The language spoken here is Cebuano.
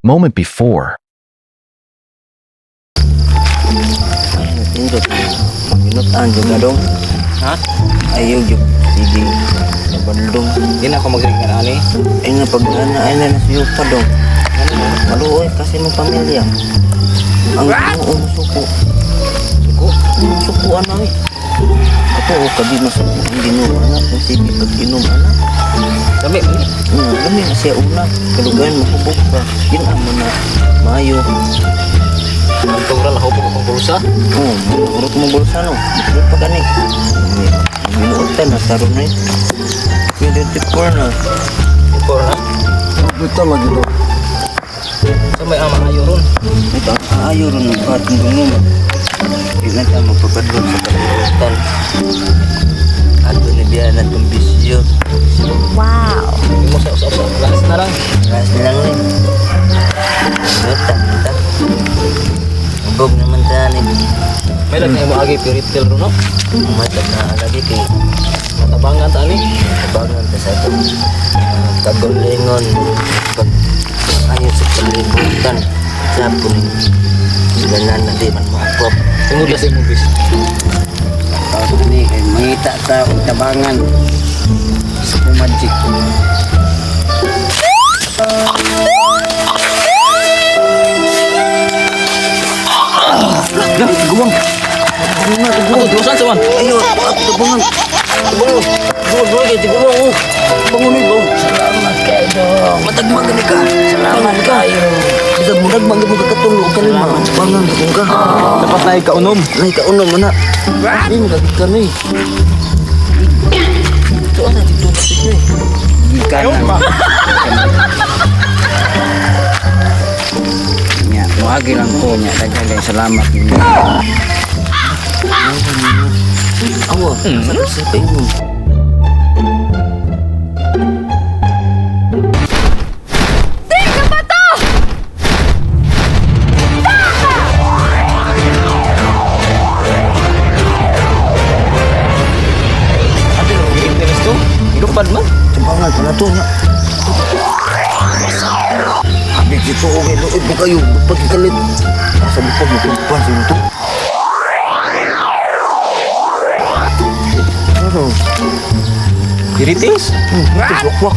Moment before. Nindot. Ginutan jud ka dong. Ha? Ayaw jud sige. Nabandong. Di na ako mag-drink na ani. Ay nga pag ana ay na nasiyo pa dong. Maluoy kasi mong pamilya. Ang Ginoo suko. Suko. Suko ana eh. Ako o kadi masuko ang Ginoo ana kung sige pag inom ana. Dami man ni. Lami na siya una. Kalugayan mahubog pa. Ginaan mo na maayo. Ang ra lahubog akong bulsa. Oh, urot mo bulsa no. Urot pa gani. Ginuotan na sa ron eh. 24 na. Ipor na. Ito lagi do. Sa may ama ayo ron. Ito ang aayo ron ng batang dungo. Di na ta magpapadlong sa kalibutan. Ato ni biya na itong bisyo. Hindi mo sa usa-usa. Last na lang. Ras na lang eh. Nutan, nutan. Ubog naman ta ni. May lag na imo agi piritil ron no. Umatag na lagi kay Matabangan ta ani. tabangan ta sa atong kagalingon. Pag ayo sa kalibutan. Sa po ni ganan na di man maakop. Tungod na sa imong bis. Tawag ni kay mangita ta og tabangan sa magic. Guwang. Ako dusan sa man. Ayo, ako tabangan. Tabangan. Bangon, bangon, kay tabangan. Oh. Bangon, eh, bangon. Salamat kay dong. Matagman gani ka. Salamat kayo. Bisag mo nagman mo kakatulo ka lima. Bangan ka kung ka. Dapat na ikaunom. Nay kaunom man na. Di mo kagit ka ni. Ito ana dito na dito eh. Gikan na. Nya, muagi lang ko nya daghan kay salamat ninyo. Awa, sa sa pa imo. Ate lo interest to. Lupad man. Tabangan pa na to nya. Abi dito okay luod mo kayo pagkalit. Asa mo pa mo sa ito. Ano? Piritils. Wak wak.